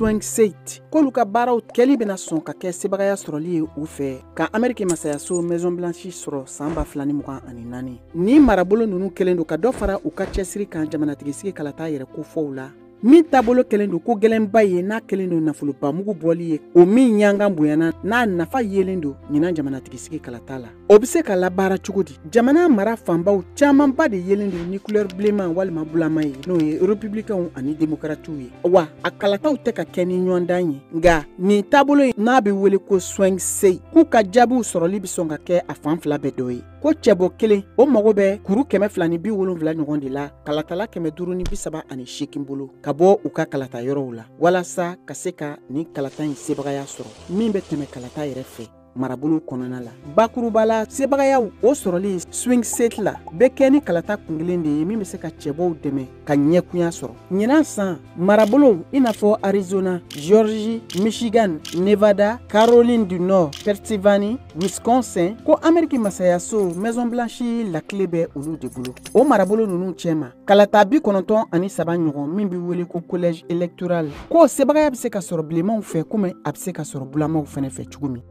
swing state, k'olu ka baaraw kɛli bɛna sɔn ka kɛ sebagaya sɔrɔli ye u fɛ ka Ameriki masayaso Maison Blanche sɔrɔ san 2024. Ni marabolo ninnu kɛlen don ka dɔ fara u ka cɛsiri kan jamanatigisigi kalata yɛrɛ kofɔw la, min taabolo kɛlen don ko gɛlɛnba ye, n'a kɛlen don nafolobamugu bɔli ye, o min ɲangan bonyana, n'a nafa yelen don ɲinan jamanatigisigi kalata la. O bɛ se ka labaara cogo di? Jamana mara fanbaw camanba de yelen don ni couleur bilenman walima bulama ye, n'o ye républicains ani démocrates ye. Wa a kalataw tɛ ka kɛ ni ɲɔgɔndan ye, nka nin taabolo in n'a bɛ wele ko swing state, k'u ka jaabiw sɔrɔli bɛ sɔn ka kɛ a fan fila bɛɛ dɔ ye. Ko cɛbɔ kelen o mago bɛ kuru 270 ɲɔgɔn de la kalatala 538 bolo ka bɔ u ka kalata yɔrɔw la, walasa ka se ka nin kalata in sebagaya sɔrɔ min bɛ tɛmɛ kalata yɛrɛ fɛ marabolo kɔnɔna la. Bakuruba la, sebagayaw o sɔrɔli swing state la bɛ kɛ ni kalata kunkelen de ye min bɛ se ka cɛbɔw dɛmɛ ka ɲɛkunya sɔrɔ. Ɲinan san, marabolow i n'a fɔ Arizona, Georgie, Michigan, Nevada, Caroline du Nord, Pennsylvanie, Wisconsin, ko Ameriki masayaso Maison Blanche lakile bɛ olu de bolo. O marabolo ninnu cɛma, kalata 93 ɲɔgɔn min bɛ wele ko collège électoral, k'o sebagaya bɛ se ka sɔrɔ bilenmanw fɛ komi a bɛ se ka sɔrɔ bulamaw fɛnɛ fɛ cogo min.